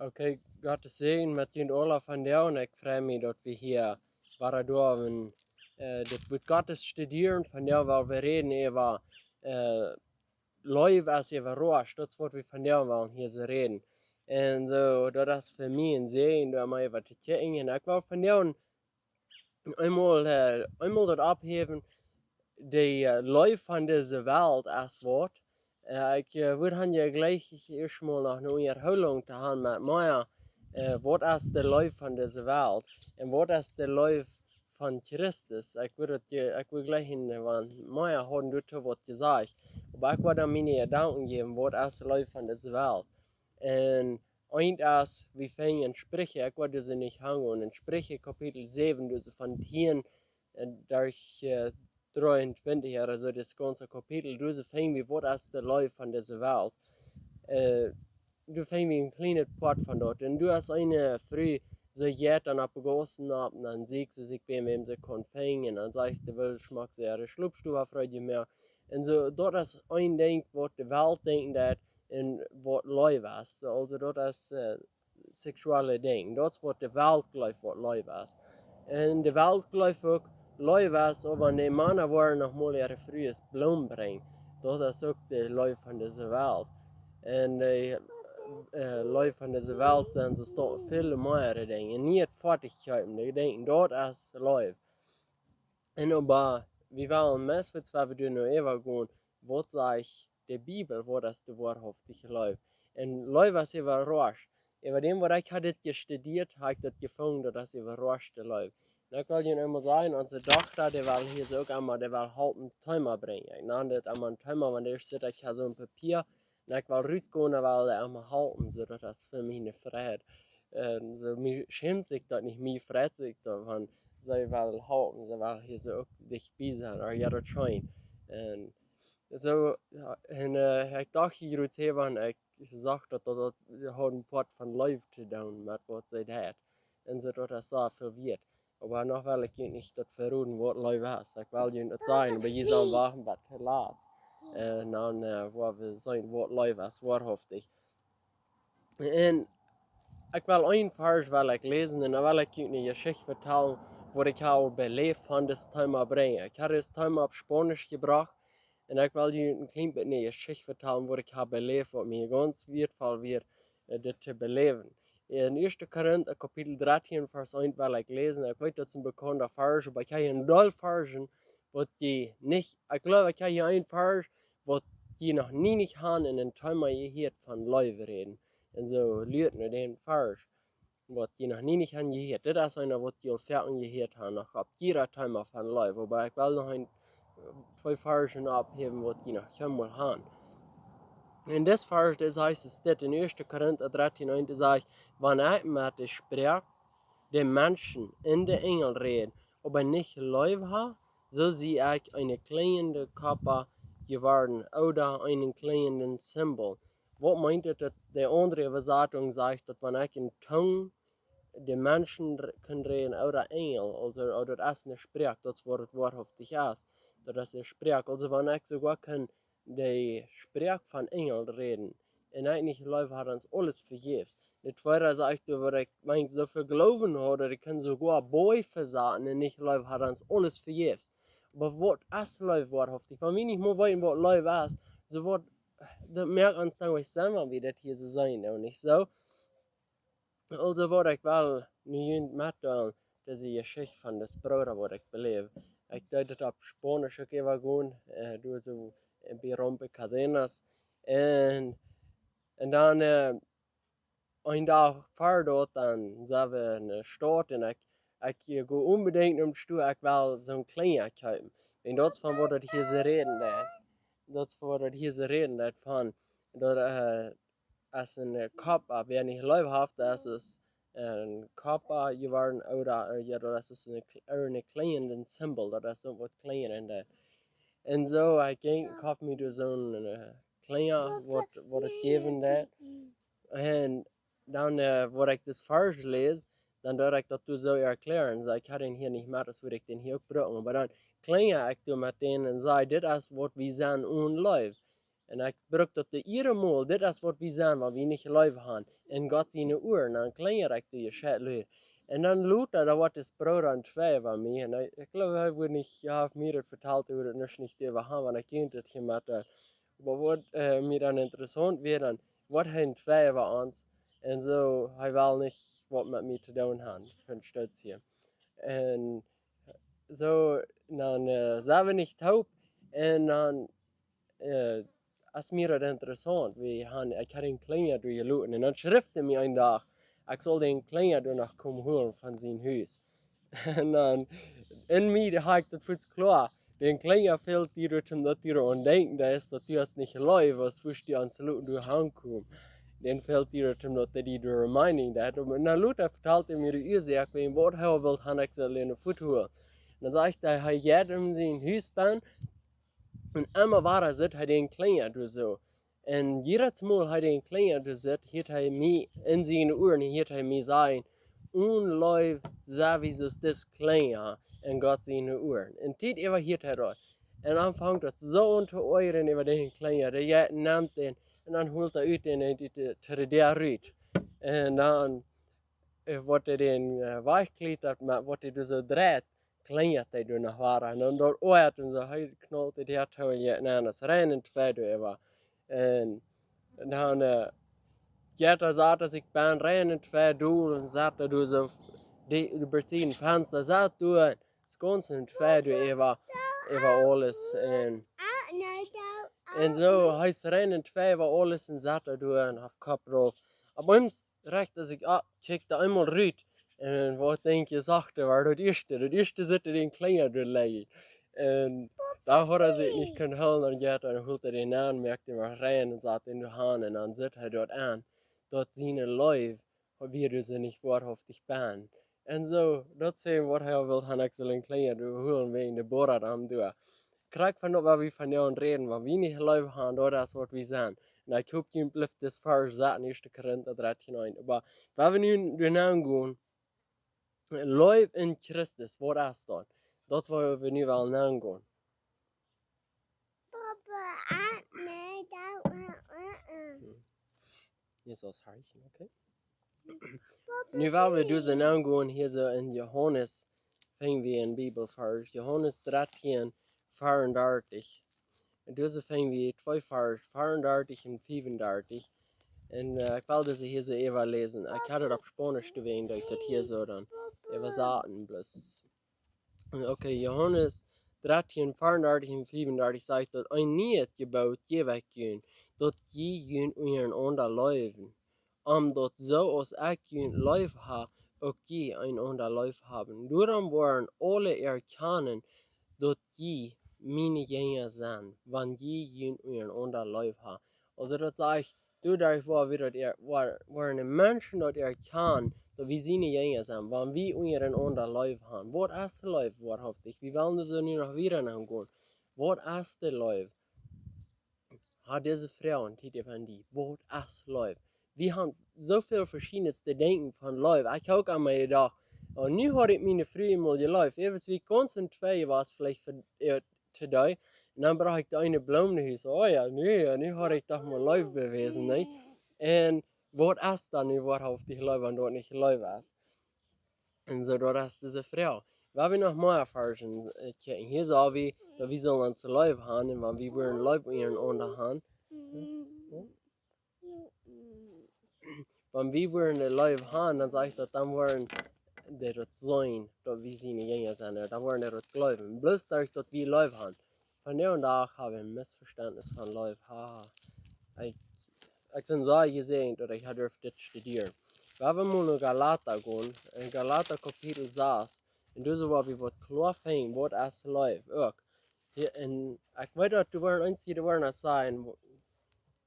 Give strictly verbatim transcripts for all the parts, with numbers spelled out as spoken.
Okay, Gott sien Säajen met junt aula vondoag. Un ekj frei mie, daut wie hia wieren doa, äh, dit Wuat Gottes studieren. Vondoag woa wie räden äwa, äh, Leew es äwarauscht. Daut es waut wie vondoag wellen hia soo räden. Un soo, daut es fa mie een Säajen, doa mol äwa to kjikjen. Un ekj well vondoag eemol, äh, eemol daut ophäwen, de, äh, Leew von dise Welt es waut. Äh, ekj, äh, wudd han je jlikj ieescht mol noch eene Unjahoolunk to han met mea, äh, waut es de Leew von dise Welt un waut es de Leew von Christus. Ekj wudd daut je, ekj wudd jlikj een, äh, wan mea hauden doatoo waut jesajcht. Oba ekj wudd dan miene Jedanken jäwen, waut es de Leew von dise Welt. Un eent es, wie finjen en Spricha, ekj wudd dise nich hangonen, en Spricha Kapitel säwen, dise von tieen, äh, derch, äh, dreeuntwintich, aulsoo daut gaunze Kapitel, dise finj wie waut es de Leew von dise Welt. Äh, doa finj wie een kjlienet Poat von daut. Un doa es eene Fru, see jeit dan opp de Gaussen opp, un dan sieekjt see sikj wäm, wäm see kaun finjen, un dan sajcht see, well, schmakjt see äare Schlopstow frei jemoakt. Un soo, daut es een Dinkj, waut de Welt denkjen deit, un waut Leew es. Aulsoo, daut es, äh, seksuelle Dinja. Daut es waut de Welt jleeft, waut Leew es. Un de Welt jleeft uk, Leew es, oba wan de Mana woaren noch mol äare Frues Bloomen brinjen. Daut es uk de Leew von dise Welt. Un de, äh, Leew von dise Welt sent soo väl mea Dinja. Un nich daut foadich kjeepen, dee denkjen, daut es Leew. Un oba, wie wellen meist waut wie doonen nu äwagonen, waut sajcht de Bibel, waut es de woarhauftje Leew. Un Leew es äwarauscht. Äwa däm, waut ekj ha dit jestudieet, ha ekj daut jefungen, daut es äwarauschte Leew. Un ekj well junt eemol sajen, onse Dochta, dee well hia soo uk emma, dee well halpen Teema brinjen. Ekj nan dit emma een Teema, wan dee sitt, ekj ha soon Papia, un ekj well rutgonen, well dee emma halpen, soo daut es fa mie eene Freid. Un soo, mie schämt sikj daut nich, mie freit sikj daut, wan see well halpen, see well hia soo uk dicht bie sennen, ooda jo, daut scheen. Un soo, jo, un, äh, ekj docht hia groot äwa, wan ekj sach daut, daut, daut haud een Poat von Leew to doonen met waut see deed. Un soo, daut es soo väl wieet. Oba noch well ekj junt nich daut verroden, waut Leew es. Ekj well junt daut sajen, oba jie sellen wachten bat too lat. Äh, dan, äh, woa wie seenen, waut Leew es, woarhauftich. Un ekj well een Varsch well ekj läsen, un dan well ekj junt eene Jeschicht vetalen, waut ekj ha beläft von dit Teema brinjen. Ekj ha dit Teema opp Spaunisch jebrocht, un ekj well junt een kjlien bät eene Jeschicht vetalen, waut ekj ha beläft, waut mie gaunz wieetvoll wia, äh, dit to beläwen. En Ieeschte Korinta, Kapitel dartieen, Varsch eent well ekj läsen. Ekj weet, daut es een bekaunda Varsch, oba ekj ha hia een Deel Varschen, waut jie nich, ekj jleew, ekj ha hia een Varsch, waut jie noch nie nich han en een Teema jehieet von Leew räden. Un soo luat no dän Varsch, waut jie noch nie nich han jehieet. Dit es eena, waut jie aul foaken jehieet han, noch opp jieda Teema von Leew. Oba ekj well noch een, äh, twee Varschen opphäwen, waut jie noch kjeenmol han. En dit Varsch, dit sajcht, es dit en Ieeschte Korinta dartieen eent, dit sajcht: Wan ekj met de Sproak de Menschen un de Enjel räd, oba nich Leew ha, soo sie ekj eene klinjende Klompa jeworden, ooda een klinjenda Zimbel. Waut meent et, daut de aundre Äwasatunk sajcht, daut wan ekj en Tungen de Menschen r-, kaun räden, ooda Enjel, aulsoo, ooda daut es eene Sproak, daut es waut et woarhauftich es. Daut es eene Sproak. Aulsoo, wan ekj soogoa kaun de Sproak von Enjel räden, un ekj nich Leew ha, dan es aules vejäfs. De tweede sajcht, waut ekj, wan ekj soo väl Gloowen haud, daut ekj kunn soogoa Boaj vesaten un nich Leew ha, dan es aules vejäfs. Oba waut es Leew woarhauftich? Wan wie nich mol weeten, waut Leew es, soo waut, daut moakt ons dan nich Senn, wan wie daut hia soo sajen, nich soo? Aulsoo, waut ekj well nu junt metdeelen, dise Jeschicht von dis Brooda, waut ekj beläw. Ekj deed daut opp Spaunisch uk äwagonen, äh, doa soo, äh, bie Rompe Cadenas. Un, un dan, äh, een Dach ver daut, dan sent wie enne Staut un ekj, ekj, äh, go onbedinjt nom Stua, ekj well soon Kjlinja kjeepen. Un daut es von waut daut hia soo räden deit. Daut es von waut daut hia soo räden deit von, daut, äh, aus een, äh, Klompa, wäa nich Leew haft, daut es een Klompa jeworden, ooda, äh, jo, daut es een kl-, ooda een klinjenda Zimbel, daut es soo waut klinjen deit. Un soo, ekj jinkj, ekj koft mie doa soon, äh, Kjlinja, waut, waut et jäwen deit. Un dan, äh, waut ekj dis Varsch läs, dan deed ekj daut doa soo erkjlären. Soo, ekj ha dän hia nich met, aus wudd ekj dän hia uk brucken. Oba dan kjlinj ekj doa met dän un saj: Dit es waut wie sent onen Leew. Un ekj bruk daut de iere Mol, dit es waut wie sent, wan wie nich Leew han en Gott siene Uaren, dan kjlinja ekj de Jescheit lud. Un dan lota, dan woat dis Brooda en twee bie mie. Un ekj, ekj jleew, hee wudd nich, jo, haft mie daut vetalt, hee wudd daut nich, nich äwa han, wan ekj junt daut jemoakt haud. Oba waut, äh, mie dan interessaunt wia, dan woat hee en twee bie ons. Un soo, hee well nich waut met mie to doonen han, fa een Stootje. Un soo, dan, äh, sent wie nich toop. Un dan, äh, es mie daut interessaunt, wie han, ekj haud dän Kjlinja doa jeloten. Un dan schrift hee mie een Dach, ekj saul dän Kjlinja doa noch komen holen von sien Hus. Un dan, en mie, dee haud ekj daut fuaz kloa. Dän Kjlinja fält die daut, om daut du doaraun denkjen deist, daut du hast nich Leew, aus wurscht du ons loten doa hankomen. Dän fält die daut, om daut die doa reminding daut. Un dan lota vetalt hee mie de Uasoak, wäajen waut hee well han, ekj saul dän fuaz holen. Dan sajcht hee, hee jeit en sien Hus bennen, un emma wada sitt hee dän Kjlinja doa soo. Un jiedet Mol hee dän Kjlinja doa sitt, hieet hee mie en siene Uaren, hieet hee mie sajen: "Onleew, soo aus dis Kjlinja en Gott siene Uaren." Un Tiet äwa hieet hee daut. Un dan fangt daut soo aun to oajren äwa dän Kjlinja. Dee jeit, nemt dän, un dan holt hee ut dän, dän, dän, dän, dän rut. Un dan, äh, woat hee dän, äh, wajchkjlietat, oba woat hee doa soo dreit, kjlinjat hee doa noch wada. Un dan doa oajat un soo, hee kjnalt dee doa too un jeit, nä, daut es rein en twee doa äwa. Un dan, äh, jeit hee, sat hee sikj bennen, rein en twee dol un sat hee doa soo, dee, dee bie sien Fensta, sat doa, es gaunz en twee doa äwa, äwa aules. Un, un soo, hee es rein en twee äwa aules un sat hee doa un haft Kopp rauf. Opp eemol rajcht hee sikj opp, kjikjt hee eemol rut. Un waut denkj jie, sajcht hee, wia daut ieeschte, daut ieeschte sitt hee dän Kjlinja doa lijen. Un doa haud hee sikj nich kunt hoolen, un jeit, dan holt hee dän aun, moakt dän wada rein un sat dän doa han, un dan sitt hee doa aun, daut siene Leew, waut wie doa soo nich woarhauftich bennen. Un soo, daut es waut hee well han, ekj saul dän Kjlinja doa holen wäajen de Borat am doa. Krakjt von daut, waut wie von doa räden, wan wie nich Leew han, daut es waut wie sent. Un ekj hop, jie blift dis Varsch sitten, ieeschte Korinta dartieen eent. Oba wan wie nu doa nenn gonen, Leew en Christus, waut es daut? Daut es waut wie nu wellen nenn gonen. Papa, ah, nä, daut, uh, uh, uh. Hm. Jie sellen horchen, okay? Papa, nu, wan wie doa soo nenn gonen, hia soo en Johanes, finj wie een Bibelvarsch, Johanes dartieen, veeaundartich. Un doa soo finj wie twee Varsch, veeaundartich un fiefundartich. Un, äh, ekj well dise hia soo äwa läsen. Ekj haud daut opp Spaunisch doawäajen, daut ekj daut hia soo dan äwasaten bloos. Okay, Johanes dartieen, veeaundartich un fiefundartich sajcht daut: "Een niet Jeboot jäw ekj junt, daut jie junt unjarenaunda leewen. Om daut soo aus ekj junt leew hab, uk jie eenaunda leew haben. Doarom woaren aule erkjanen, daut jie miene Jinja sent, wan jie junt unjarenaunda leew haben." Aulsoo daut sajcht, doaderch woa wie daut er-, woa-, woaren de Menschen daut erkjanen, daut wie siene Jinja sent, wan wie unjarenaunda Leew han. Waut es de Leew woarhauftich? Wie wellen doa soo nu noch wieda nenn gonen. Waut es de Leew? Ha, dise Froag, Tiet von die. Waut es Leew? Wie han soo väl veschiedne Denkjen von Leew. Ekj hab uk aun mie jedocht, oh, nu haud ekj miene Fru eemol jeleeft. Äwent wie gaunz en twee wia veleicht fa, äh, to dee. Un dan brocht ekj de eene Bloom no Hus. Oh jo, nu, jo, nu haud ekj doch mol Leew bewäsen, nä? Un waut es dan nu woarhauftich Leew, wan daut nich Leew es? Un soo, daut es dise Froag. Wan wie noch mea Varschen, äh, kjikjen. Hia saj wie, daut wie sellen ons leew han, un wan wie woaren Leew unjarenaunda han. Hm? Hm? Wan wie woaren de Leew han, dan sajcht daut, dan woaren dee daut seenen, daut wie siene Jinja sent, dan woaren dee daut jleewen. Bloos doaderch daut wie Leew han. Vondoag dän Dach hab ekj een Missvestentnis von Leew. Ha. Ekj, ekj sie soo jesäajent daut ekj hab durft dit studieren. Wan wie mol no Galata gonen, en Galata Kapitel sas, un doa woa wie waut kloa finjen, waut es Leew uk. Hia, un ekj weet daut doa woaren eenje, dee woaren daut sajen,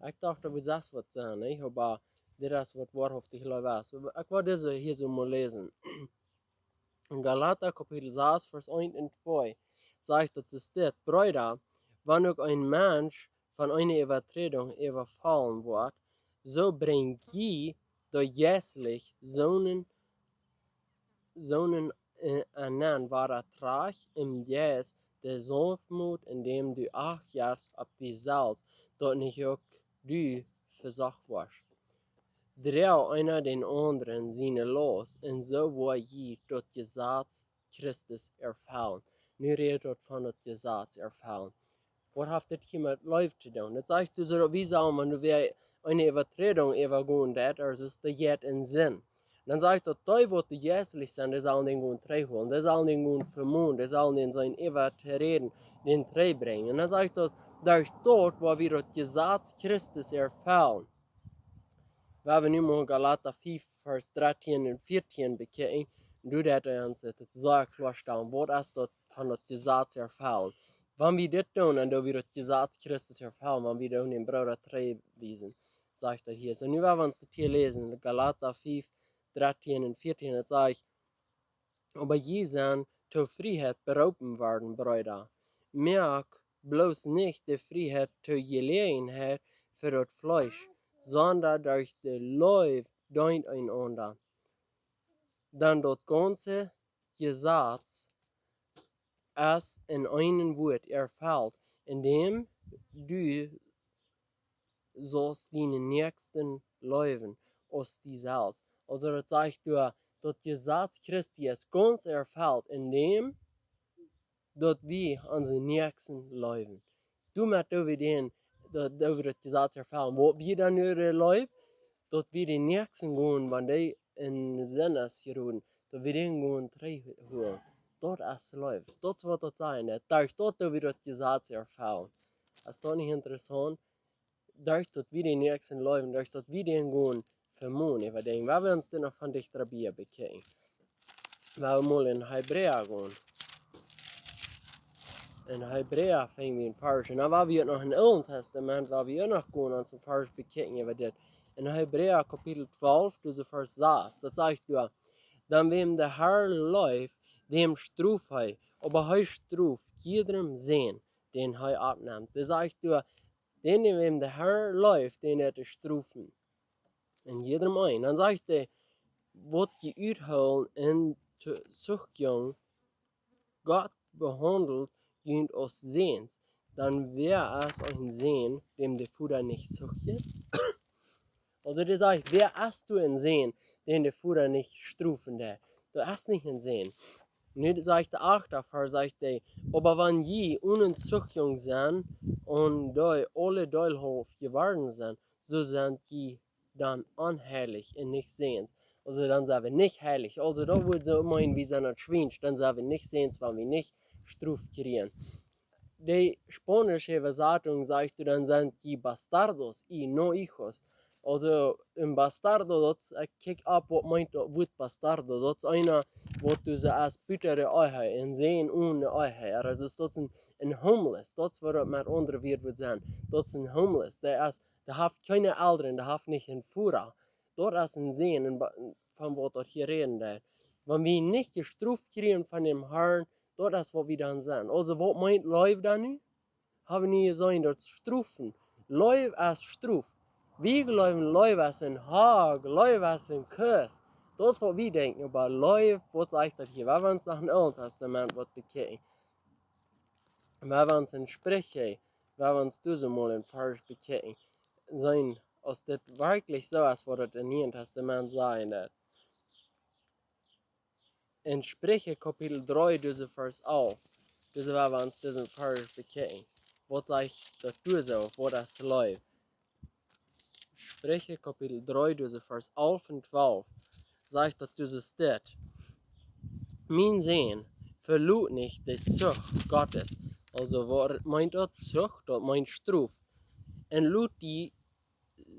ekj docht, daut wudd sest waut sennen, nä? Oba dit es waut woarhauftich Leew es. Ekj well dise hia soo mol läsen. En Galata Kapitel sas, Varsch eent un twee, sajcht daut es dit: "Breeda, wan uk een Mensch von eene Äwaträdunk äwafollen woat, soo brinjt jie doa jeistlich soonen, soonen, äh, enaunda wada trigj em Jeist de Saunftmoot, endäm du acht jefst opp die selfst." daut nich uk du vesocht woascht. Droag eena dän aundren siene Laust, un soo woa jie daut Jesaz Christi erfellen. Nu rät daut von daut Jesaz erfellen. Waut haft dit hia met Leew to doonen? Daut sajcht, du soo, wie sellen, wan du wäa eene Äwaträdunk äwagonen deist, aulsoo es daut jeit en Sind. Dan sajcht daut, dee waut jeistlich sent, dee sellen dän gonen trigjhoolen, dee sellen dän gonen vemonen, dee sellen dän seenen äwa to räden, dän trigjbrinjen. Un dan sajcht daut, derch daut woa wie daut Jesaz Christi erfellen. Wan wie nu mol Galata fief, Varsch drettieen un vieetieen bekjikjen, dan deit hee ons daut sea kloa stalen, waut es daut von daut Jesaz erfellen. Wan wie dit doonen, dan doo wie daut Jesaz Christi erfellen, wan wie doonen dän Brooda trigjwiesen, sajcht hee hia. Soo, nu woa wie ons daut hia läsen, Galata fief, drettieen un vieetieen, daut sajcht: Oba jie sent to Frieheit beroopen worden, Breeda. Moakt bloos nich de Frieheit to Jeläajenheit fa daut Fleesch, sonda derch de Leew deent eenaunda. Dan daut gaunze Jesaz es en een Wuat erfelt, endäm du saust dienen Näakjsten leewen aus die selfst. Aulsoo daut sajcht doa, daut Jesaz Christi es gaunz erfelt, endäm daut wie onsen Näakjsten leewen. Doamet doo wie dän, daut, doo wie daut Jesaz erfellen. Waut wie dan nu de Leew, daut wie dän Näakjsten gonen, wan dee en Sind es jeroden, daut wie dän gonen trigjhoolen. Daut es Leew. Daut es waut daut sajcht. Derch daut doo wie daut Jesaz erfellen. Es daut nich interessaunt? Derch daut wie dän Näakjsten leewen, derch daut wie dän gonen vemonen, äwa dän, woa wie ons dan noch von dichta bie bekjikjen. Woa wie mol en Hebräa gonen. En Hebräa finj wie een Varsch. Un dan woa wie uk noch em Oolen Tastament, woa wie uk noch gonen, ons een Varsch bekjikjen äwa dit. En Hebräa Kapitel twalf, doa Varsch sas, daut sajcht doa: Dan wäm de Herr leeft, däm stroft hee, oba hee stroft jiedrem sien, dän hee oppnemt. Daut sajcht doa, dän, wäm de Herr leeft, dän deit hee strofen. En jiedrem eenen. Dan sajcht hee, waut jie uthoolen en Zuchtjunk, Gott behaundelt junt aus Säns. Dan wäa es een Sän, däm de Voda nich zucht? Aulsoo, dee sajcht, wäa es doa een Sän, dän de Voda nich strofen deit? Doa es nich een Sän. Nu sajcht de achte Varsch, sajcht hee: Oba wan jie onen Zuchtjunk sent un doa aule deelhauft jeworden sent, soo sent jie dan onheilich un nich Säns. Aulsoo dan sent wie nich heilich. Aulsoo daut wudd soo meenen, wie sent daut Schwiensch, dan sent wie nich Säns, wan wie nich Strof kjrieen. De spaunische Äwasatunk sajcht, dan sent jie bastardos y no hijos. Aulsoo, een bastardo, daut, ekj kjikj opp, waut meent daut Wuat bastardo? Daut es eena, waut doa soo es buta de Ehe, een Sän one Ehe. Aulsoo, daut es een, een homeless. Daut es waut daut met aundre Wieed wudd sennen. Daut es een homeless. Dee es, dee haft kjeene Elren, dee haft nich een Voda. Daut es een Sän, een ba-, von waut daut hia räden deit. Wan wie nich jestroft kjrieen von däm Herrn, daut es waut wie dan sent. Aulsoo, waut meent Leew dan nu? Hab wie nich jeseenen, daut Strofen. Leew es Strof. Wie jleewen, Leew es een Hug, Leew es een Kuss. Daut es waut wie denkjen, oba Leew, waut sajcht daut hia? Woa wie ons noch em Oolen Tastament waut bekjikjen. Woa wie ons en Spricha, woa wie ons doa mol een Varsch bekjikjen. Seenen, aus dit werkjlich soo es, waut daut em Nieen Tastament sajcht. En Spricha Kapitel dree, doa Varsch alf. Doa woa wie ons disen Varsch bekjikjen. Waut sajcht daut doa soo, waut es Leew? Spricha Kapitel dree, doa Varsch alf un twalf, sajcht daut doa steit: Mien Sän, velot nich de Zucht Gottes. Aulsoo, waut meent daut? Zucht, daut meent Strof. Un lot die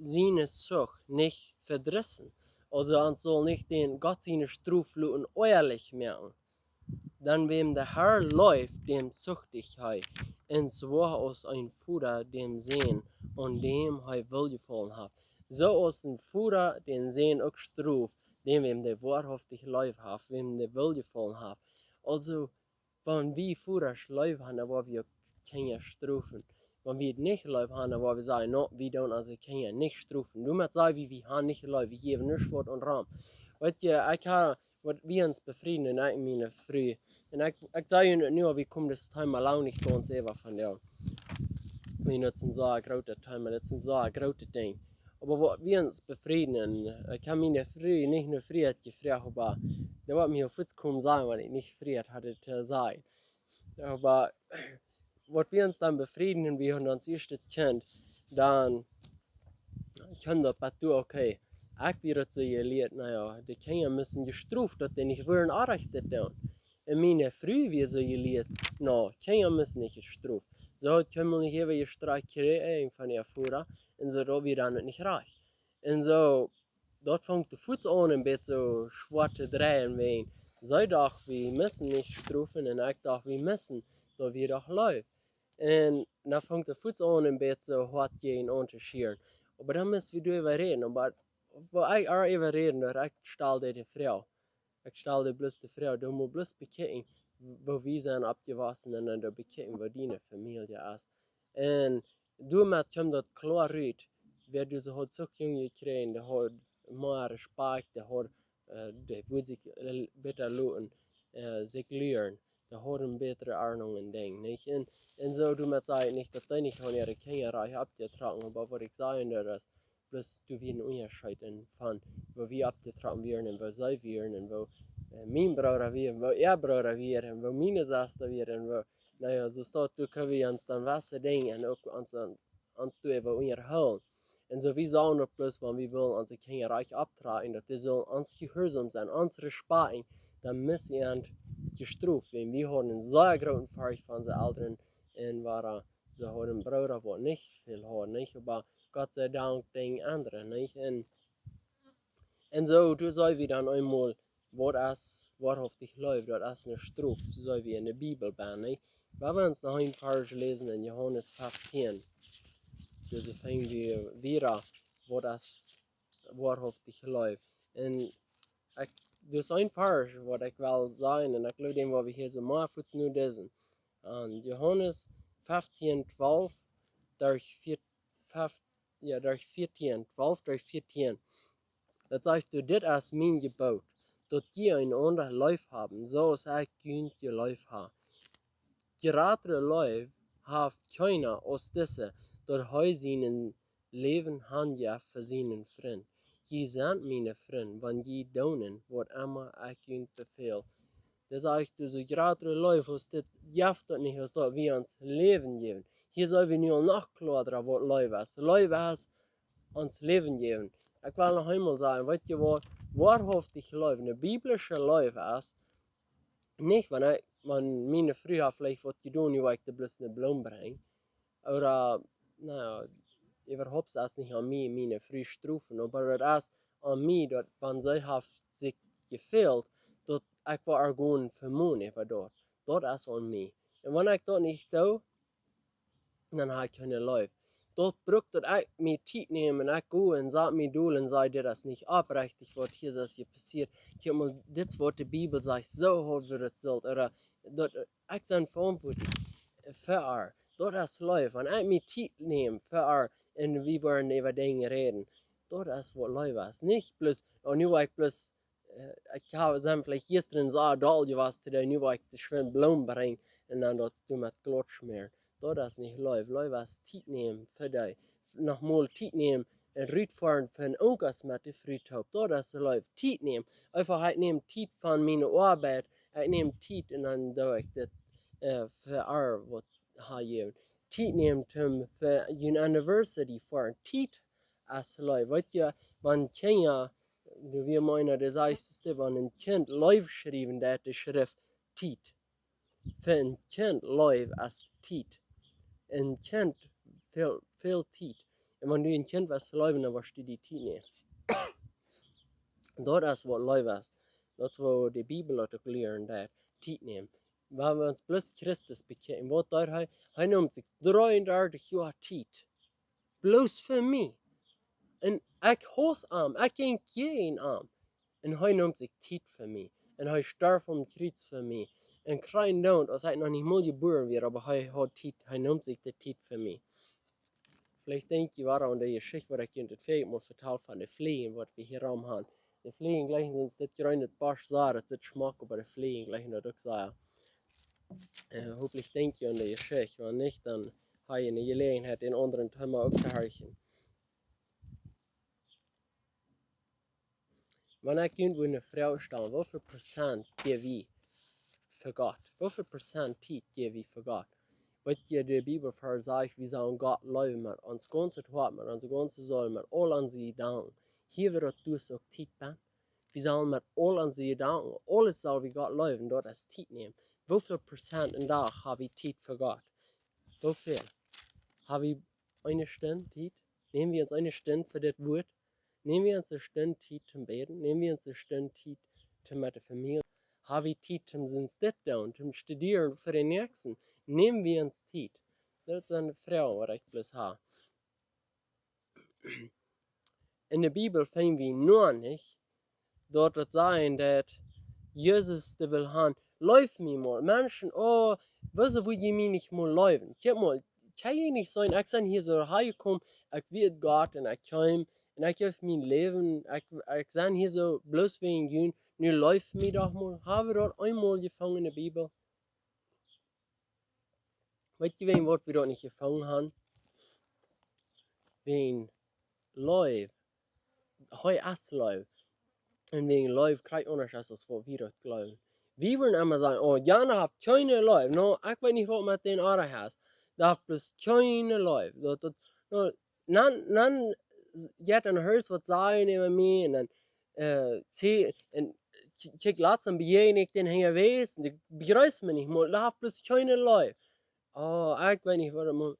siene Zucht nich vedriessen. Aulsoo, ons saul nich dän Gott siene Strof loten oajalich moaken. Dan wäm de Herr leeft, däm zucht hee, un soo aus een Voda däm Sän, aun däm hee Woljefaulen haft. Soo aus een Voda dän Sän uk stroft, däm, wäm dee woarhauftich leef haft, wäm dee Woljefaulen haft. Aulsoo, wan wie Vodasch leef haben, dan woa wie uk Kjinja strofen. Wan wie nich leef haben, dan woa wie sajen: No, wie doonen onse Kjinja nich strofen. Doamet saj wie, wie haben nich leef, wie jäwen nuscht waut om rom. Weet jie, ekj hab, waut wie ons befrieden, un ekj, miene Fru. Un ekj, ekj saj junt nu, wie komen dit Thema lang nich gaunz äwa von däm. Mien, daut es een sea grootet Thema, daut es een sea grootet Dinkj. Oba waut wie ons befrieden, ekj hab miene Fru nich no Frieheit jefroacht, oba dee woat mie fuaz komen sajen, wan ekj nich Frieheit haud to sajen. Oba waut wie ons dan befrieden, wie hauden ons ieeschtet Kjint, dan kjeem daut bat doa, okay, ekj wia daut soo jelieet, na jo, de Kjinja musten jestroft, daut dee nich wudden Onrajcht doonen. Un miene Fru wia soo jelieet, na, Kjinja musten nich jestroft. See haud kjeenmol nich äwa jestroft jekjräajen von äa Voda, un soo daut wia dan nich rajcht. Un soo, daut funk fuaz aun een bät soo schwoa to dreien, wäajen see docht, wie musten nich strofen, un ekj docht, wie musten, daut wia doch Leew. Un dan funk fuaz aun een bät soo hoat jäajen aun to schieren. Oba dan must wie doaräwa räden, oba woo ekj äwa räden, daut ekj stald de Froag. Ekj stald bloos de Froag, du motst bloos bekjikjen, woo wie sent oppjewossen, un dan doa bekjikjen, woo diene Famielje es. Un doamet kjeem daut kloa rut, wäa dee haud soo jung jekjräajen, dee haud mea Respekt, dee haud, äh, dee wudd sikj, äh, bäta loten, äh, sikj lieren. Dee hauden bätre Ordnunk un Dinj, nich? Un, un soo, doamet saj ekj nich, daut dee nich aun äare Kjinja rajcht oppjetrocken, oba waut ekj sajen well, es, bloos doa wia een Unjascheet en von woo wie oppjetrocken wieren un woo see wieren un woo, äh, mien Brooda wia un woo äa Brooda wia un woo miene Sesta wia un woo, na jo, soo daut doa kjenn wie ons dan waut Dinja un uk ons, ons doaräwa unjahoolen. Un soo, wie sellen daut bloos, wan wie wellen onse Kjinja rajcht opptrakjen, daut dee sellen ons jehuarsom sennen, ons respakjten, dan mott wie an jestroft woaren. Wie hauden een sea grooten Verächt von onse Elren un wieren, see hauden een Brooda, waut nich väl haud, nich? Oba Gott sei Dank deeden aundre, nich? Un, un soo, doa saj wie dan eemol, waut es woahaftich Leew, daut es nich Strof, soo aus wie en de Bibel bie, nich? Wie wellen ons noch een Varsch läsen en Johanes feftieen. Doa finj wie wada, waut es woahaftich Leew. Un ekj, doa es een Varsch, waut ekj well sajen, un ekj jleew, dän woa wie hia soo mau fuaz nu läsen. En Johanes feftieen twalf, derch vea-, fef-, jo, derch veftieen twalf, derch veftieen. Daut sajcht doa: "Dit es mien Jeboot, daut jie eenaunda leef haben, soo aus ekj junt jeleeft hab. Jratre Leew haft kjeena aus dise, daut hee sien Läwen hanjeft fa siene Frind. Jie sent miene Frind, wan jie doonen, waut emma ekj junt befäl." Daut sajcht doa: "Soo jratre Leew aus dit jeft daut nich, aus daut wie ons Läwen jäwen." Hia sell wie nu aul noch kloara, waut Leew es. Leew es ons Läwen jäwen. Ekj well noch eemol sajen, weet jie waut? Woahaftich Leew, eene biblische Leew es nich, wan ekj, wan miene Fru haft veleicht waut jedonen, nu woa ekj dee bloos eene Bloom brinjen. Ooda, na jo, äwahaupt es nich aun mie, miene Fru strofen, oba daut es aun mie, daut wan see haft sikj jefält, daut ekj woa äa gonen vemonen äwa daut. Daut es aun mie. Un wan ekj daut nich doo, dan hab ekj kjeene Leew. Daut brukt daut ekj mie Tiet näm un ekj go un saj mie dol un saj: "Dit es nich oprechtich, waut hia es hia passieet. Kjikj mol, dit es waut de Bibel sajcht, soo haud wie daut sullt." Ooda daut, ekj sie veauntwuatlich fa äa. Daut es Leew. Wan ekj mie Tiet näm fa äa un wie woaren äwa Dinja räden, daut es waut Leew es. Nich bloos, oh, nu woa ekj bloos, äh, ekj hab, sie veleicht jistren soo doll jewast, today, nu woa ekj dee schwind Bloom brinjen un dan daut doamet glaut schmäaren. Daut es nich Leew. Leew es Tiet nämen fa dee. Noch mol Tiet nämen un rutfoaren fa een Unkas met de Fru toop. Daut es Leew. Tiet nämen. Eefach, ekj näm Tiet von miene Oabeit. Ekj näm Tiet un dan doo ekj dit, äh, fa äa waut ha jäwen. Tiet nämen toom fa june University foaren. Tiet es Leew. Weet jie, wan Kjinja, doa wia meena, de sechste, wan een Kjint Leew schriewen deed, de Schreft Tiet. Fa een Kjint Leew es Tiet. Een Kjint väl, väl Tiet. Un wan du een Kjint west leewen, dan woascht du die Tiet nämen. Daut es waut Leew es. Daut es waut de Bibel uk lieren deed. Tiet nämen. Wan wie ons bloos Christus bekjikjen, waut deed hee? Hee neem sikj dreeundartich Joa Tiet. Bloos fa mie. Un ekj hauss am, ekj jinkj jäajen am. Un hee neem sikj Tiet fa mie. Un hee storf aum Kjriez fa mie. Un kjrieech doot, aus ekj noch nich mol jebuaren wia, oba hee haud Tiet, hee neem sikj de Tiet fa mie. Veleicht denkj jie wada aun de Jeschicht, waut ekj junt daut väaje Mol vetald von de Fleejen, waut wie hia rom haben. De Fleejen jlikjen ons dit jreene Bosch sea, daut sitt schmock, oba de Fleejen jlikjen daut uk sea. Äh, hopentlich denkj jie aun de Jeschicht, wan nich, dan ha jie eene Jeläajenheit, een aundret Thema uk to horchen. Wan ekj junt wudd eene Froag stalen, woo väl Prozent jäw wie fa Gott? Woo väl Prozent Tiet jäw wie fa Gott? Weet jie, de Bibel sajcht, wie sellen Gott leewen met ons gaunzet Hoat, met onse gaunze Seel, met aul onse Jedanken. Hia woat daut dus uk Tiet benn. Wie sellen met aul onse Jedanken, aules sell wie Gott leewen, daut es Tiet nämen. Woo väl Prozent een Dach ha wie Tiet fa Gott? Woo väl? Ha wie eene Stund Tiet? Näm wie ons eene Stund fa dit Wuat? Näm wie ons eene Stund Tiet toom bäden? Näm wie ons eene Stund Tiet toom met de Famielje? Ha wie Tiet toom sien Stekj doonen, toom studieren fa dän Näakjsten? Näm wie ons Tiet? Daut sent de Froagen, waut ekj bloos ha. Enne Bibel finj wie noch nich, daut daut sajcht, daut Jesus dee well han: "Leew mie mol." Menschen, oh, wuarom wudd jie mie nich mol leewen? Kjikj mol, kjenn jie nich seenen, ekj sie hia soo heiljekomen, ekj weet Gott un ekj kjeem un ekj jeef mien Läwen, ekj, ekj sie hia soo bloos wäajen junt, nu leew mie doch mol. Ha wie daut eemol jefungen enne Bibel? Weet jie, wäajen waut wie daut nich jefungen han? Wäajen Leew. Hee es Leew. Un wäajen Leew krakjt aundasch es aus waut wie daut jleewen. Wie wudden emma sajen: "Oh, Jana haft kjeene Leew. No, ekj weet nich waut met dän oajch es. Dee haft bloos kjeene Leew." Daut, daut, no, dan, dan jeit een Hus waut sajen äwa mie un dan, äh, see, un kj-, kjikj, latst bejäajen ekj dän hia jewast un dee bejreest mie nich mol. Dee haft bloos kjeene Leew. Oh, ekj weet nich waut daut mol.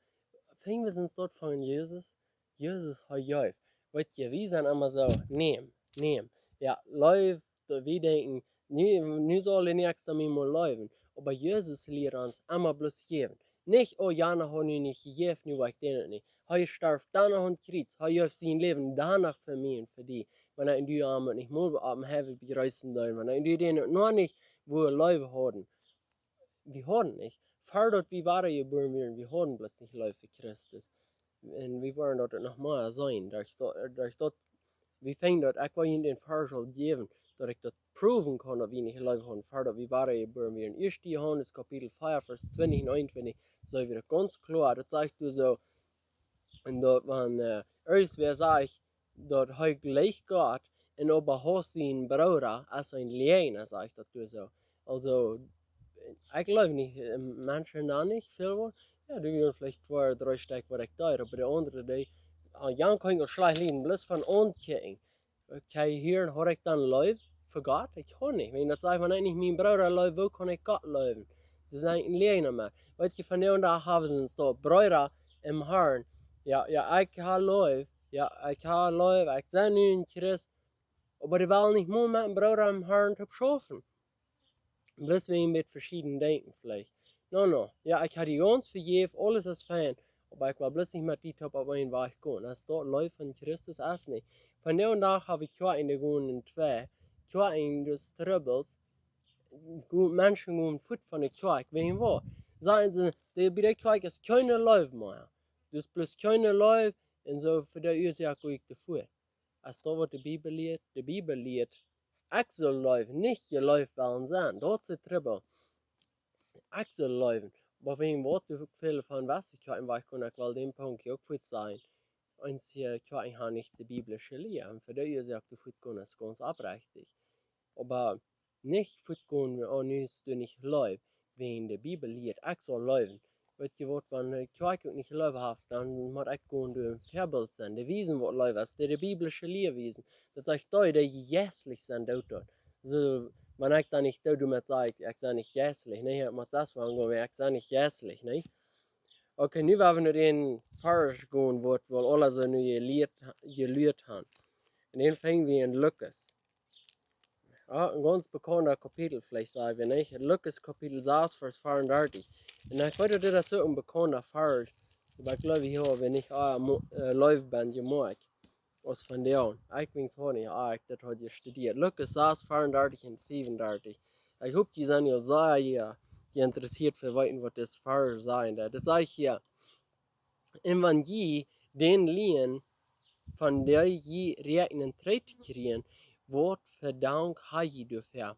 Finj wie sent daut von Jesus? Jesus, hee jeef. Weet jie, wie sent emma soo: "Näm, näm." Jo, Leew, daut wie denkjen, nu, nu saul de Näakjsta mie mol leewen. Oba Jesus lieet ons emma bloos jäwen. Nich: "Oh, Jana haft nu nich jejäft, nu woa ekj dän uk nich." Hee storf dan aum Kjriez. Hee jeef sien Läwen dan fa mie un fa die. Wan ekj un du am nich mol opp dän Himmel bejreessen doonen, wan ekj un du dän noch nich wua Leew hauden. Wie hauden nich. Ver daut wie wadajebuaren wieren, wie hauden bloos nich Leew fa Christus. Un wie woaren daut noch mea seenen. Derch daut, derch daut, wie finjen daut, ekj well junt dän Varsch aul jäwen, daut ekj daut proowen kaun, daut wie nich Leew hauden, ver daut wie wadajebuaren wieren. Ieeschte Johanes Kapitel vea, Varsch twintich un eenuntwintich, see wie daut gaunz kloa. Daut sajcht doa soo, un daut wan, äh, irjentwäa sajcht, daut hee jlikjt Gott un oba hausst sienen Brooda, es een Läajna, sajcht daut doa soo. Aulsoo, ekj jleew nich, äh, Menschen dan nich väl woaren. Jo, doa wieren veleicht twee, dree Stekj waut ekj deed, oba de aundre, dee, ah, Jan kunn ekj schlajcht lieden, bloos von aunkjikjen. Ekj hia, haud ekj dan Leew fa Gott? Ekj haud nich. Wan daut sajcht, wan ekj nich mienen Brooda leew, woo kaun ekj Gott leewen? Daut es een Läajna. Weet jie, vondoag dän Dach haben see ons doa Breeda em Harn. Jo, jo, ekj ha Leew. Jo, ekj ha Leew. Ekj sie nu een Christ. Oba dee wellen nich mol met een Brooda em Harn toop schaufen. Bloos wäajen een bät veschieden denkjen veleicht. No, no. Jo, ekj ha die gaunz vejäft, aules es fein. Oba ekj well bloos nich met die toop opp eenen Wajch gonen. Es daut Leew von Christus? Es nich. Vondoag dän Dach hab ekj Kjoakjen, dee gonen en twee. Kjoakjen, daut es Trubbels. Go-, Menschen gonen fuat von de Kjoakj. Wäajen waut? Sajen see, dee, bie de Kjoakj es kjeene Leew mea. Daut es bloos kjeene Leew, un soo, fa dee Uasoak go ekj doa fuat. Es daut waut de Bibel lieet? De Bibel lieet, ekj saul leewen, nich jeleeft wellen sennen. Daut es de Trubbel. Ekj saul leewen. Oba wäajen waut du väl von west, ekj ha een Wajch gonen, ekj well dän Punkt hia uk fuat sajen. Eenje Kjoakjen haben nich de biblische Lia. Un fa dee Uasoak doa fuat gonen es gaunz oprechtich. Oba nich fuat gonen, oh, nu es doa nich Leew. Wäajen de Bibel lieet, ekj saul leewen. Weet jie waut, wan de Kjoakj uk nich Leew haft, dan mott ekj gonen doa een Väabilt sennen. Dee wiesen waut Leew es, dee de biblische Lia wiesen. Daut sajcht, dee, dee jeistlich sent, doonen daut. Soo, wan ekj dan nich doo, doamet saj ekj, ekj sie nich jeistlich. Nä, ekj mott selfst gonen, ekj sie nich jeistlich, nä? Okay, nu woa wie no dän Varsch gonen, waut wie aul soo nu jelieet, jelieet haben. Un dän finj wie en Lukas. Jo, een gaunz bekauntet Kapitel, veleicht saj wie, nich? Lukas Kapitel sas, Varsch veeaundartich. Un ekj weet, daut es soo een bekaunta Varsch. Oba ekj jleew, hia hab wie nich, ah, mo-, äh, Leew benn jemoakt. Aus von dee aun. Ekj weens uk nich, ah, ekj daut haud jestudieet. Lukas sas, veeaundartich un fiefundartich. Ekj hop, jie sent aul sea, jo, jeinteresieet to weeten, waut dis Varsch sajcht. Daut sajcht hia: "Un wan jie dän lieen, von dee jie räakjnen trigj to kjrieen, waut fa Dank ha jie doafäa?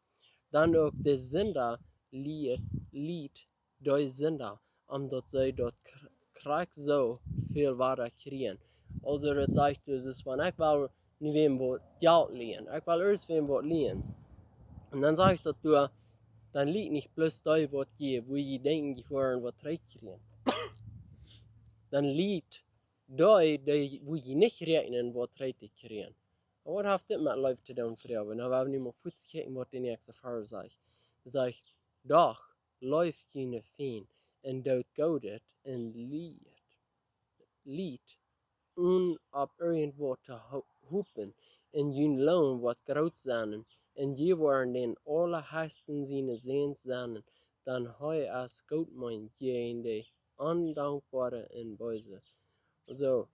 Dan uk de Sinda lie-, lieet dee Sinda, om daut see daut kr-, krakjt soo väl wada kjrieen. Aulsoo daut sajcht, daut es, wan ekj well nu wäm waut Jelt lieen, ekj well ieescht wäm waut lieen. Un dan sajcht daut doa, dan lieet nich bloos dee waut jie, wua jie denkjen jie woaren waut trigj kjrieen. Dan lieet dee, dee wua jie nich räakjnen waut trigj to kjrieen. Un waut haft dit met Leew to doonen, Frind? Nu woa wie nu mol fuaz kjikjen waut de näakjste Varsch sajcht. Daut sajcht: Doch, leeft june Fiend, un doot Goodet, un lieet, lieet un opp irjentwaut to ho-, hopen, un jun Loon woat groot sennen, un jie woaren dän Aulaheichsten siene Säns sennen, dan hee es goot meent jäajen de Ondankboare un Beese. Aulsoo,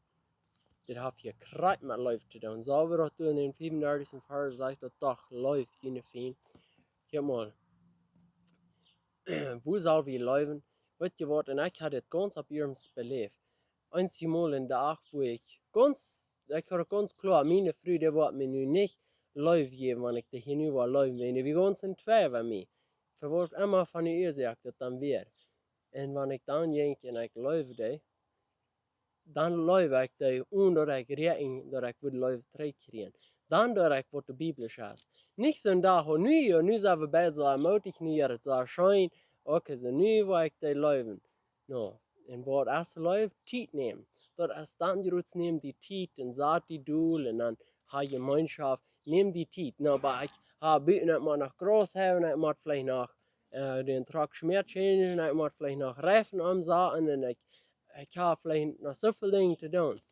dit haft hia krakjt met Leew to doonen. Soo aus daut doa en dän fiefundartichsten Varsch sajcht, daut: Doch, leeft june Fiend. Kjikj mol. Woo sell wie leewen? Weet jie waut, un ekj hab dit gaunz opp iernst beläft. Eenjemol en de Nacht, wua ekj gaunz, ekj hab gaunz kloa, miene Fru, dee woat mie nu nich Leew jäwen, wan ekj dee hia nu woa leewen, wan dee, wie gaunz en twee woa mie. Fa waut emma von de Uasoak daut dan wia. Un wan ekj dan jinkj un ekj leewd dee, dan leewd ekj dee, onen daut ekj räakjend, daut ekj wudd Leew trigj kjrieen. Dan deed ekj waut de Bibel sajcht. Nich soon Dach, oh, nu, jo, nu sent wie beid soo mootich, nu es et soo scheen, okay, soo nu woa ekj dee leewen. No, un waut es Leew? Tiet nämen. Daut es dan jrods, näm die Tiet un sat die dol un dan ha Jemeenschoft. Näm die Tiet. No, oba ekj ha buten, ekj mott noch Graus heien, ekj mott veleicht noch, äh, dän Truck Schmäa changen, ekj mott veleicht noch Reifen omsaten un ekj, ekj ha veleicht noch soo väl Dinja to doonen.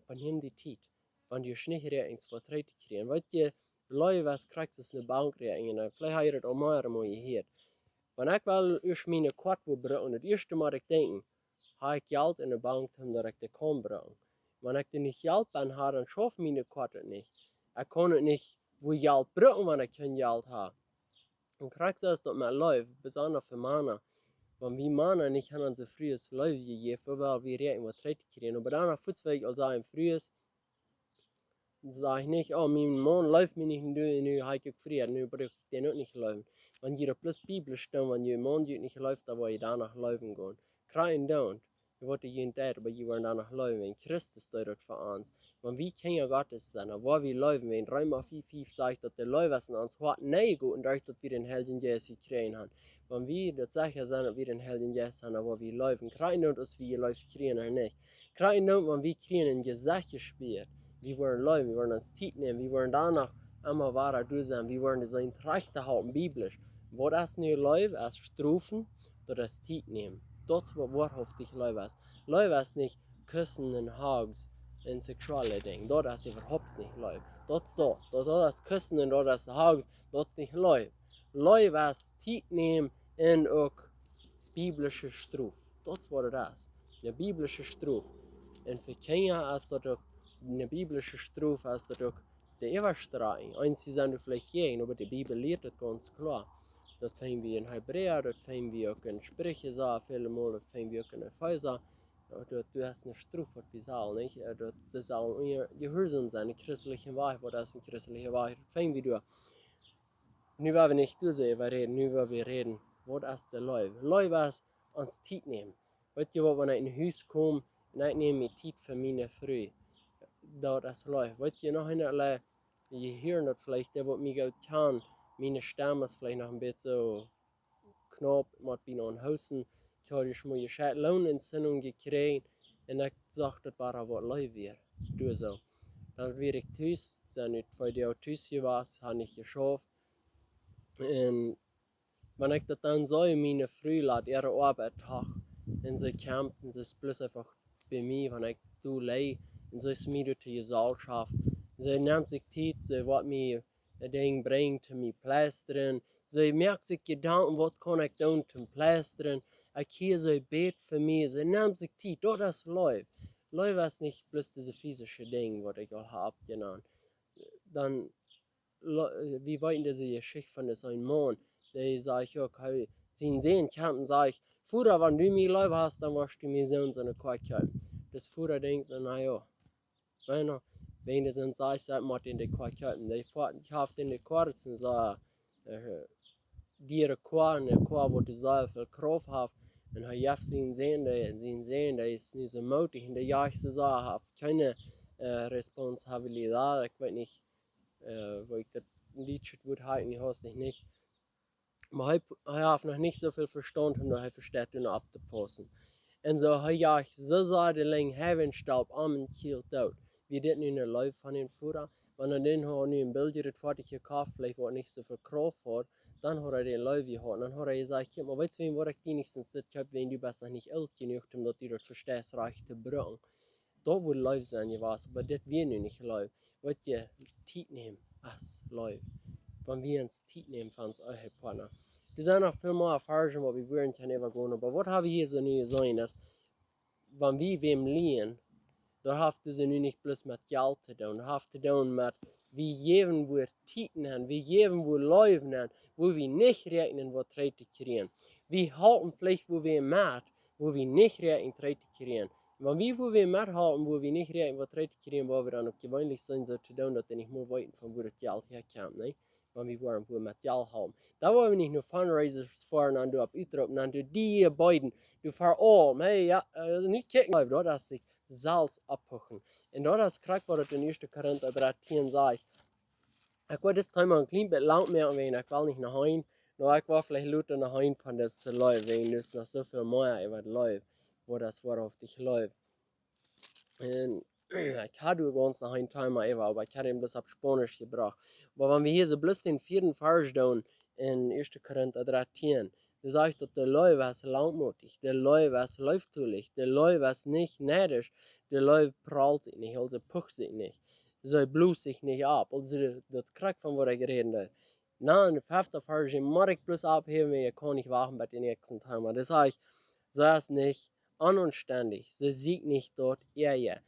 Oba näm die Tiet, wan du nich räakjnst waut trigj to kjrieen. Weet jie, Leew es krakjt soo aus ne Bankräakjnunk, un veleicht ha jie daut aul mea mol jehieet. Wan ekj well ieescht miene Koat woa brucken, daut ieeschte mott ekj denkjen, ha ekj Jelt en de Bank, om daut ekj dee kaun brucken? Wan ekj dee nich Jelt bie ha, dan schauft miene Koat daut nich. Ekj kaun daut nich, woo Jelt brucken, wan ekj kjeen Jelt ha. Un krakjt soo es daut met Leew, besonda fa Mana. Wan wie Mana nich han onse Frues Leew jejäft, woo well wie räakjnen waut trigj to kjrieen? Oba dan, fuaz well ekj aul sajen, Frues, saj nich: "Oh, mien Maun leeft mie nich, un nu, nu ha ekj uk Fräd, nu bruck ekj dän uk nich leewen." Wan jie daut bloos biblisch doonen, wan jun Maun junt nich leeft, dan woa jie dän nich leewen gonen. Krakjt endoont. Jie woaren junt deed, oba jie woaren dän nich leewen, wan Christus deed daut fa ons. Wan wie Kjinja Gottes sent, dan woa wie leewen, wan Reema fief fief sajcht, daut de Leew es en ons Hoat nenjegoten, derch daut wie dän Heiljen Jeist jekjräajen han. Wan wie daut secha sent, daut wie dän Heiljen Jeist han, dan woa wie leewen. Krakjt endoont, aus wie jeleeft kjrieen ooda nich. Krakjt endoont, wan wie kjrieen en Jesecht jespieet. Wie woaren leewen, wie woaren ons Tiet nämen, wie woaren doano emma wada doa sennen, wie woaren dee seenen trajcht to hoolen, biblisch. Waut es nu Leew? Es strofen, daut es Tiet nämen. Daut es waut woarhauftich Leew es. Leew es nich Kussen un Hugs un seksuelle Dinja. Daut es äwahaupt nich Leew. Daut es daut. Daut, daut es Kussen un daut es Hugs. Daut es nich Leew. Leew es Tiet nämen un uk biblische Strof. Daut es waut et es. Ne biblische Strof. Un fa Kjinja es daut uk, ne biblische Strof es daut uk de Äwastrakjunk. Eenje sent doa veleicht jäajen, oba de Bibel lieet daut gaunz kloa. Daut finj wie en Hebräa, daut finj wie uk en Spricha, soo väl mol, daut finj wie uk en Efeesa. Daut, daut, du hast ne Strof, waut wie sellen, nich? Äh, daut see sellen unja-, jehuarsom sennen, en christeljen Wajch, waut es en christelja Wajch? Daut finj wie doa. Nu woa wie nich doa soo äwa räden, nu woa wie räden, waut es de Leew? Leew es ons Tiet nämen. Weet jie waut, wan ekj no Hus kom un ekj näm mie Tiet fa miene Fru, daut es Leew. Weet jie, noch een Lä-, jie hieren daut veleicht, dee waut mie goot kjanen, miene Stemm es veleicht noch een bät soo knaup, mott bie aun hoosten. Ekj haud ieescht mol ne Lungenentzündung jekjräajen un ekj sach, daut wia waut Leew wia. Doa soo. Dan wia ekj tus, sent nu twee Doag tus jewast, ha nich jeschauft. Un wan ekj daut dan sach, miene Fru lat äare Oabeit doch. Un see kjemt un see es bloos eefach bie mie, wan ekj doa lij. Un see es mie doa to Jeselschoft. See nemt sikj Tiet, see woat mie een Dinkj brinjen toom mie pleistren. See moakt sikj Jedanken, waut kaun ekj doonen toom pleistren? Ekj hia, see bät fa mie, see nemt sikj Tiet, daut es Leew. Leew es nich bloos dise physische Dinja, waut ekj aul hab jenant. Dan, le-, wie weeten dise Jeschicht von disen Maun, dee sajcht uk, hee, sien Sän kjemt un sajcht: "Voda, wan du mie leef hast, dan woascht du mie soon, soone Koa kjeepen." Dis Voda denkjt soo: "Na jo, wan, wan dee sent sajcht, sajcht, mott dee de Koa kjeepen." Dee foat, haft en de Koa, daut es een, äh, diere Koa, ne Koa, waut dee sea väl Krauft haft. Un hee jeft sienen Sän, dee, sienen Sän, dee es nu soo mootich un dee jajcht soo sea, haft kjeene äh, responsabilidad, ekj weet nich äh, woo ekj daut enn Dietsch wudd haikjen, ekj haud daut nich. Oba hee, hee haft noch nich soo väl Vestaunt, om daut hee vesteit, doa opptopaussen. Un soo, hee jajcht soo sea de Lenj, hee wia staup aum un kjielt doot. Wia dit nu eene Leew von dän Voda? Wan hee dän haud nu een billjet Foatich jekoft, veleicht waut nich soo väl Krauft haud, dan haud hee dän Leew jehaut. Dan haud hee jesajcht: "Kjikj mol, weetst du, waut ekj die nich sent, dit kjeep, wan du best noch nich oolt jenuach, om daut du daut vesteist rajcht to brucken." Daut wudd Leew sennen jewast, oba dit wia nu nich Leew. Waut je Tiet nämen es Leew. Wan wie ons Tiet nämen fa ons Ehepartner. Doa sent noch väl mea Varschen, waut wie wudden kjennen äwagonen, oba waut hab wie hia soo nu jeseenen, es, wan wie wäm lieen, daut haft daut nu nich bloos met Jelt to doonen. Daut haft to doonen met, wie jäwen wua Tiet aun, wie jäwen wua Leew aun, wua wie nich räakjnen waut trigj to kjrieen. Wie halpen veleicht wua wie met, wua wie nich räakjnen trigj to kjrieen. Wan wie wua wie methalpen, wua wie nich räakjnen waut trigj to kjrieen, woa wie dan uk jeweenlich sennen soo to doonen, daut dee nich mea weeten von wua daut Jelt häakjemt, nä? Wan wie woaren wua met Jelt halpen. Dan woa wie nich no Fundraisers foaren un doa opp utroopen un doa die beiden, doa fa aul, hey, jo, äh, nich kjikjen, daut es sikj selfst opphochen. Un daut es krakjt waut daut enn Ieeschte Korinta dartieen sajcht. Ekj well dit Thema een kjlien bät lang moaken, wäajen ekj well nich no Heim, no ekj well veleicht lota no Heim von dise Leew, wäajen doa es noch soo väl mea äwa Leew, waut daut es, woarauf ekj leew. Un ekj haud doa gaunz noch een Thema äwa, oba ekj haud am bloos opp Spaunisch jebrocht. Oba wan wie hia soo bloos dän vieeden Varsch doonen enn Ieeschte Korinta dartieen, doa sajcht daut de Leew es langmootich, de Leew es leeftolich, de Leew es nich neidisch, de Leew pralt sikj nich, aulsoo pucht sikj nich, see blost sikj nich opp. Aulsoo, daut krakjt von waut ekj räden deed. Na, enn dän feften Varsch, mott ekj bloos oppheewen, ekj kaun nich wachten bat dän näakjsten Thema. Daut sajcht, see es nich onaunstendich, see sieekjt nich daut Äaje.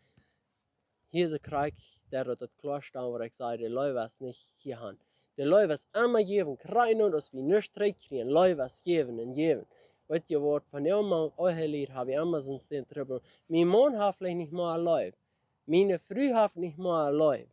Hia es krakjt, daut daut kloa steit, waut ekj säd, de Leew es nich hia han. De Leew es emma jäwen, krakjt nu, daut wie nuscht trigj kjrieen, Leew es jäwen un jäwen. Weetst waut, von dee Maun, oh, hee lieet, hab ekj emma soon Trubbel. Mien Maun haft veleicht nich mea Leew. Miene Fru haft nich mea Leew.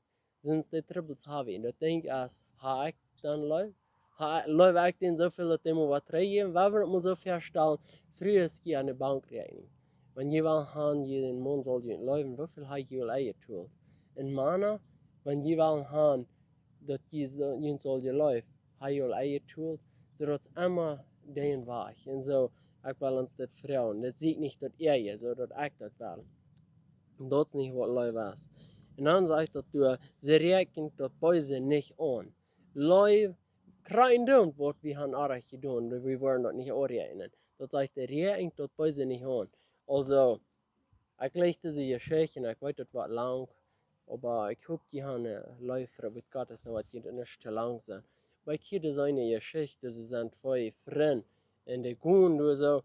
Soone Trubbels hab ekj. Un daut denkj ekj, es, hab ekj dan Leew? Ha, leew ekj dän soo väl, daut dee mie waut trigjjeft? Wua wie daut mol soo faststalen, Frues, jie han eene Bankräakjnunk. Wan jie wellen han, jie dän Maun saul junt leewen, woo väl hab jie aul enjetolt? Un Mana, wan jie wellen han, daut jie saul, junt saul jeleeft, hab jie aul enjetolt? Soo daut es emma dän Wajch. Un soo, ekj well ons dit froagen. Daut sieekjt nich daut Äaje, soo daut ekj daut well. Daut es nich waut Leew es. Un dan sajcht daut doa, see räakjent daut Beese nich aun. Leew, krakjt daut, waut wie han orrajcht jedonen, wie woaren daut nich aunräakjnen. Daut sajcht, see räakjent daut Beese nich aun. Aulsoo, ekj läs dise Jeschicht un ekj weet, daut woat lang, oba ekj hop, jie han, äh, Leew fa waut Gott es, un waut jie nich too lang sent. Oba ekj hia dise eene Jeschicht, see sent twee Frind, un dee gonen doa soo,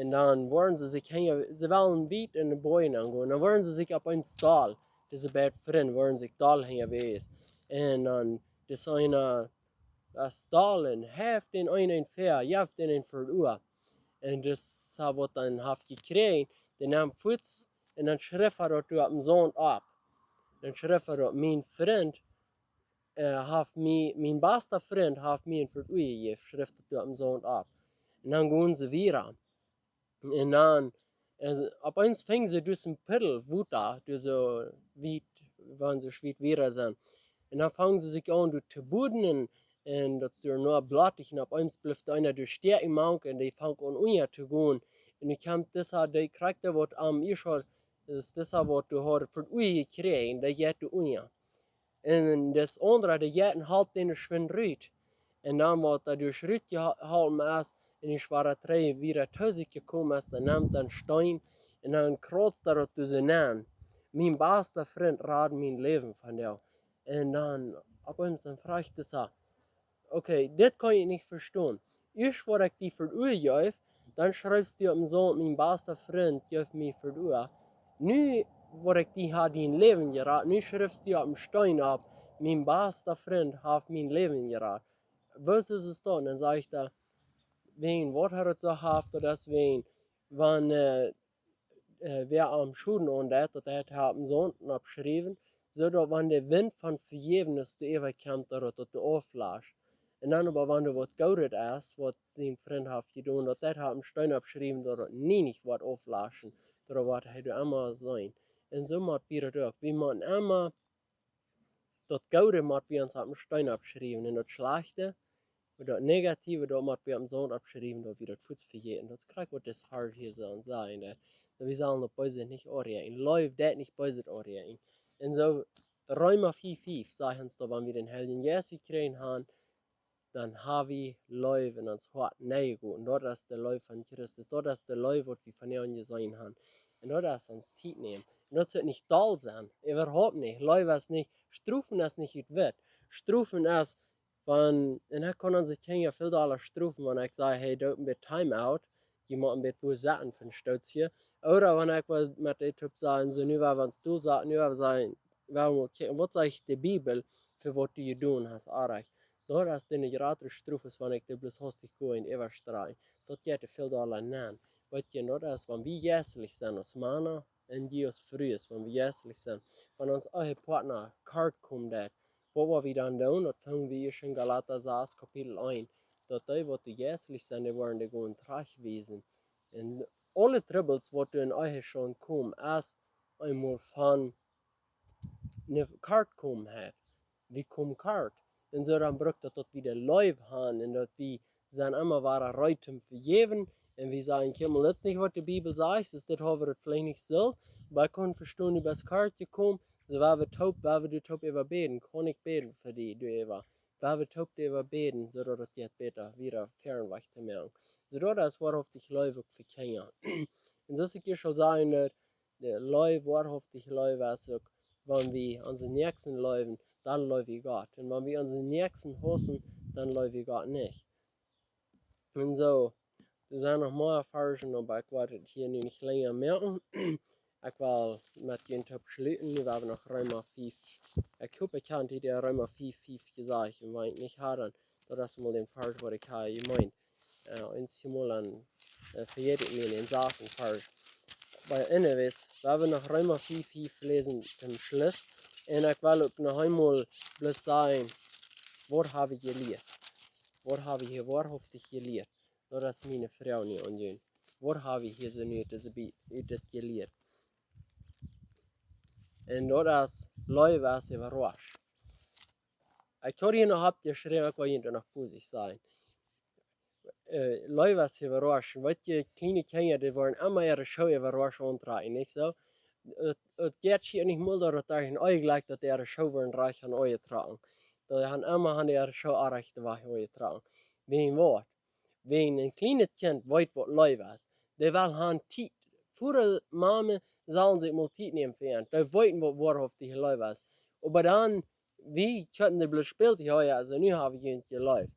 un dan woaren see sikj hinja, see wellen wiet enn de Boajen aungonen, dan woaren see sikj opp eemol doll, dise beid Frind woaren sikj doll hinja wes. Un dan, dis eena, äh, es doll un haft dän eenen fäa, jeft dän eenen fa daut Ua. Un dis, äh, waut hee dan haft jekjräajen, dee nemt fuaz un dan schrift hee daut doa opp dän Saunt opp. Dan schrift hee daut, mien Frind, äh, haft mie, mien basta Frind haft mie eenen fa daut Ua jejäft, schrift hee daut doa opp dän Saunt opp. Un dan gonen see wieda. Un dan, äh, opp eemol fungen see doa een Puddel Wota, doa soo wiet, wan see wiet wieda sent. Un dan fungen see sikj aun doa to boden un, un daut es doa noch blottich un opp eemol blift eena doa stäakjen mank un dee fangt aun unja to gonen. Un dan kjemt disa, dee krakjt waut aum ieescht, es disa waut doa haud fa daut Ua jekjräajen, dee jeit doa unja. Un dis aundra, dee jeit un halpt dän schwind rut. Un dan waut hee doa rut jeha-, jeholpen es, un es wada trigj wieda to sikj jekomen es, dan nemt hee een Steen, un dan krauzt hee daut doa soo nenn. Mien basta Frind rad mien Läwen vondoag. Un dan opp eemol dan fruach hee soo, okay, dit kaun ekj nich vestonen. Ieescht waut ekj die fa daut Ua jeef, dan schriefst du opp dän Saunt, mien basta Frind jeef mie fa daut Ua. Nu waut ekj die ha dien Läwen jerat, nu schriefst du opp dän Steen opp, mien basta Frind haft mien Läwen jerat. Woo es daut? Dan sajcht hee, wäajen waut hee daut soo haft, daut es wäajen, wan, äh, äh, wäa am Schoden aundeit, daut hee haft opp dän Saunt oppjeschräwen, soo daut wan de Wint von Vejäwnis doa äwa kjemt, daut daut doa auflascht. Un dan oba wan doa waut Goodet es, waut sien Frint haft jedonen, daut deit hee am Steen oppschriewen, daut daut nie nich woat auflaschen, daut woat hee doa emma seenen. Un soo mott wie daut uk. Wie motten emma daut Goode mott wie ons opp een Steen oppschriewen un daut Schlajchte, un daut Negative, daut mott wie opp een Saunt oppschriewen, daut wie daut fuaz vejäten. Daut es krakjt waut dis Varsch hia soo sajen deit. Daut wie sellen daut Beese nich aunräakjnen. Leew deit nich Beeset aunräakjnen. Un soo, Reema fief fief sajcht ons daut, wan wie dän Heiljen Jeist jekjräajen haben, dan ha wie Leew en ons Hoat nenjegoten. Daut es de Leew von Christus. Daut es de Leew waut wie vondoag jeseenen haben. Un daut es ons Tiet nämen. Un daut saul nich doll sennen. Äwahaupt nich. Leew es nich, Strofen es nich ut Wut. Strofen es, wan, un ekj kaun onse Kjinja väl dolla strofen, wan ekj saj, hey, doot een bät Time Out, jie motten een bät wua sitten fa een Stootje. Ooda wan ekj well met dee toop sajen, soo, nu woa wie ons doa saten, nu woa wie sajen, woa wie mol kjikjen, waut sajcht de Bibel fa waut du jedonen hast, orrajcht. Daut es de jratre Strof, es wan ekj dee bloos hastich go un äwastrei. Daut jeit väl dolla nenn. Weetst, un daut es, wan wie jeistlich sent aus Mana un jie aus Frues, wan wie jeistlich sent, wan ons Ehepartna kort kjemt, daut, waut woa wie dan doonen? Daut finj wie ieescht en Galata sas, Kapitel eent, daut dee waut doa jeistlich sent, dee woaren dee gonen trajchtwiesen. Un aule Trubbels waut doa en Ehe sent komen, es eemol von ne Kortkomenheit. Wie komen kort. Un soo dan brukt daut, daut wie de Leew haben un daut wie sent emma wada reed toom vejäwen. Un wie sajen, kjikj mol, daut es nich waut de Bibel sajcht, es dit, haben wie daut veleicht nich soo. Oba ekj kaun vestonen, du best kort jekomen. Soo, woa wie toop, woa wie doa toop äwa bäden, kaun ekj bäden fa die, doa äwa. Woa wie toop doa äwa bäden, soo daut et jeit bäta, wada fäaren wajch to moaken. Soo daut es woarhauftich Leew uk fa Kjinja. Un soo aus ekj ieescht aul säd, daut de Leew, woarhauftich Leew es uk, wan wie onsen Näakjsten leewen, dan leew wie Gott. Un wan wie onsen Näakjsten hausen, dan leew wie Gott nich. Un soo, doa sent noch mea Varschen, oba ekj woa daut hia nu nich lenja moaken. Ekj well met junt toop schluten, nu woa wie no Reema fief. Ekj hop, ekj hab die Reema fief fief jesajcht, un wan ekj nich haud, dan, daut es mol dän Varsch waut ekj hab jemeent. Äh, eenjemol dan, äh, vejät ekj mie dän sasten Varsch. Oba anyways, woa wie no Reema fief fief läsen toom Schluss. Un ekj well uk noch eemol bloos sajen, waut hab wie jelieet? Waut hab wie hia woarhauftich jelieet? Daut es miene Froag nu aun junt. Waut hab wie hia soo nu ut dise Bi-, ut dit jelieet? Un daut es, Leew es äwarascht. Ekj haud hia noch oppjeschräwen, ekj well junt noch Positives sajen. Äh, Leew es äwarascht. Weetst, kjliene Kjinja, dee woaren emma äare Schoo äwarascht auntrakjen, nich soo? Et, et jeit hia nich mol doaromm, daut doa een Onjlekj, daut dee äare Schoo woaren rajcht aunjetrocken. Dee haben emma, haben dee äare Schoo rajcht wajch aunjetrocken. Wäajen waut? Wäajen een kjlienet Kjint weet waut Leew es. Dee well han Tiet. Voda, Mame sellen sikj mol Tiet nämen fa an. Dee weeten waut woarhauftich Leew es. Oba dan, wie kjennen dee bloos spelen, jo, jo, soo, nu hab wie junt jeleeft.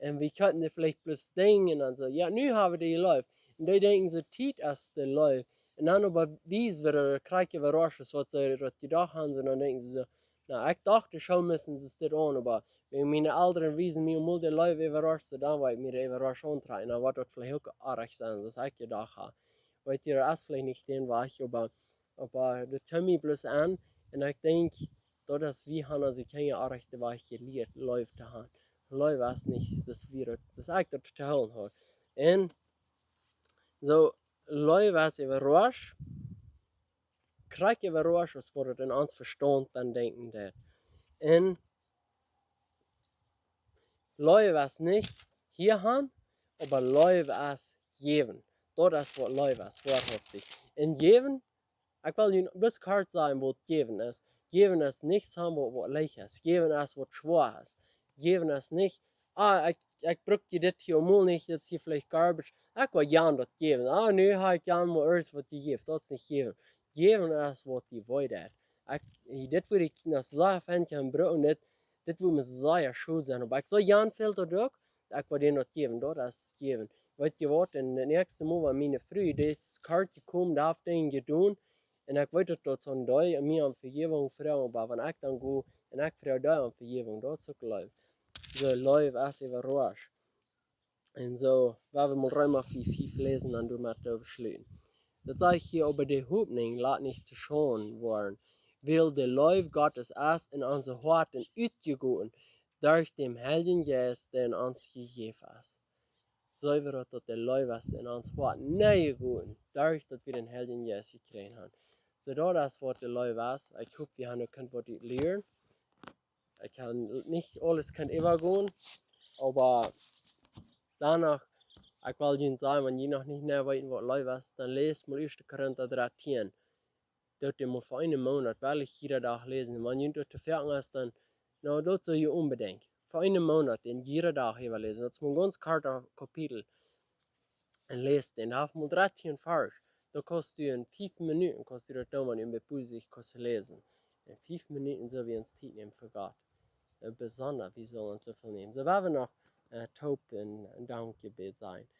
Un wie kjennen dee veleicht bloos sinjen un soo, jo, nu hab wie die jeleeft. Un dee denkjen soo, Tiet es de Leew. Un dan oba wiesen wie daut krakjt äwarascht, waut see daut jedocht haben, soo, dan denkjen see soo, na, ekj docht, de Schoo musten see dit aun, oba wan miene Elren wiesen mie mol de Leew äwarascht, soo, dan woa ekj mie dee äwarascht auntrakjen. Dan woat daut veleicht uk oajch sennen, soo aus ekj jedocht hab. Weetst, daut es veleicht nich dän Wajch, oba, oba daut kjeem mie bloos aun. Un ekj denkj, daut es, wie haben onse Kjinja oajch dän Wajch jelieet, Leew to han. Leew es nich, daut wie daut, daut ekj daut to hoolen haud. Un soo, Leew es äwarascht, krakjt äwarascht, aus waut et en ons Vestaunt dan denkjen deit. Un Leew es nich hia han, oba Leew es jäwen. Daut es waut Leew es, woarhauftich. Un jäwen, ekj well junt bloos kort sajen waut jäwen es. Jäwen es nich soo waut, waut leicht es. Jäwen es waut schwoa es. Jäwen es nich, ah, ekj, ekj bruck die dit hia mol nich, dit es hia veleicht garbage. Ekj well jan daut jäwen. Ah, nu hab ekj jan mol irjent waut jejäft. Daut es nich jäwen. Jäwen es waut die wee deit. Ekj, dit wudd ekj noch sea fein kjennen brucken, dit, dit wudd mie sea scheen sennen. Oba ekj saj jan väl to doa, ekj well die daut jäwen, daut es jäwen. Weetst waut, un daut näakjste Mol, wan miene Fru, dee es kort jekomen, dee haft Dinja jedonen, un ekj weet daut, daut see aun dee, mie om Vejäwunk froagen, oba wan ekj dan go un ekj froag dee om Vejäwunk, daut es uk Leew. Soo, Leew es äwarascht. Un soo, woa wie mol Reema fief fief läsen un doamet äwaschluten. Daut sajcht hia, oba de Hopninj lat nich to Schaund woaren, wiels de Leew Gottes es en onse Hoaten utjegoten derch dän Heiljen Jeist, dee en ons jejäft es. Soo wie daut, daut de Leew es en ons Hoat nenjegonen, derch daut wie dän Heiljen Jeist jekjräajen han. Soo daut es waut de Leew es. Ekj hop, wie han uk kunt waut lieren. Ekj ha nich aules kunt äwagonen, oba doano, ekj well junt sajen, wan jie noch nich mea weeten waut Leew es, dan läst mol Ieeschte Korinta dartieen. Daut jie mol fa eenen Moonat werkjlich jieda Dach läsen. Wan junt daut to foaken es, dan, na, daut sull jie onbedinjt fa eenen Moonat dän jieda Dach äwa läsen. Daut es mau een gaunz kortet Kapitel. Un läs dän, haft mol dartieen Varsch. Dan kaust du en fief Minuten, kaust du daut doonen, wan du en Bibel sikj kaust läsen. En fief Minuten sell wie ons Tiet nämen fa Gott. Äh, besonda, wie sellen ons soo väl nämen. Soo, wie wellen noch, äh, toop en, en Dankjebäd sennen.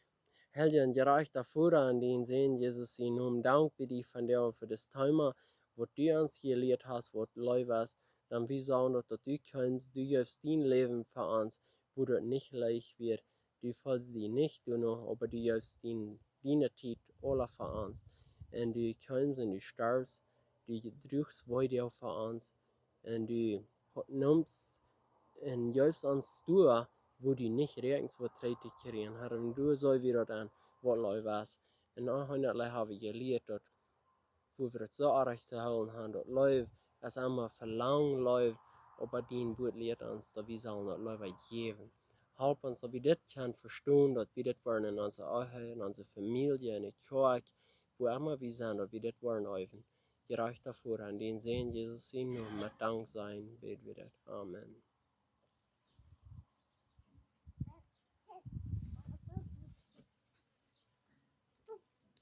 Heilja un jerajchta Voda, en dienen Sän Jesus sienen Nomen, dank wie die vondoag fa dit Thema, waut du ons jelieet hast, waut Leew es. Dan wie sajen daut, daut du kjeemst, du jeefst dien Läwen fa ons, wua daut nich leicht wia. Du feelst die nich doano, oba du jeefst dien, diene Tiet aula fa ons. Un du kjeemst un du storfst, du druachst Wee fa ons. Un du ho-, neemst un jeefst ons doa, wua du nich räakjnst waut trigj to kjrieen. Herr, un doa sell wie daut aun, waut Leew es. Un aunheendet ha wie jelieet daut, wua wie daut soo oajch to hoolen han, daut Leew es emma velangen Leew, oba dien Wuat lieet ons, daut wie sellen daut Leew jäwen. Help ons, daut wie dit kjennen vestonen, daut wie dit woaren en onse Ehe, en onse Famielje, en de Kjoakj, wua emma wie sent, daut wie dit woaren äwen. Jerajchta Voda, en dienen Sän Jesus sienen Nomen, met Danksajen bäd wie dit. Amen.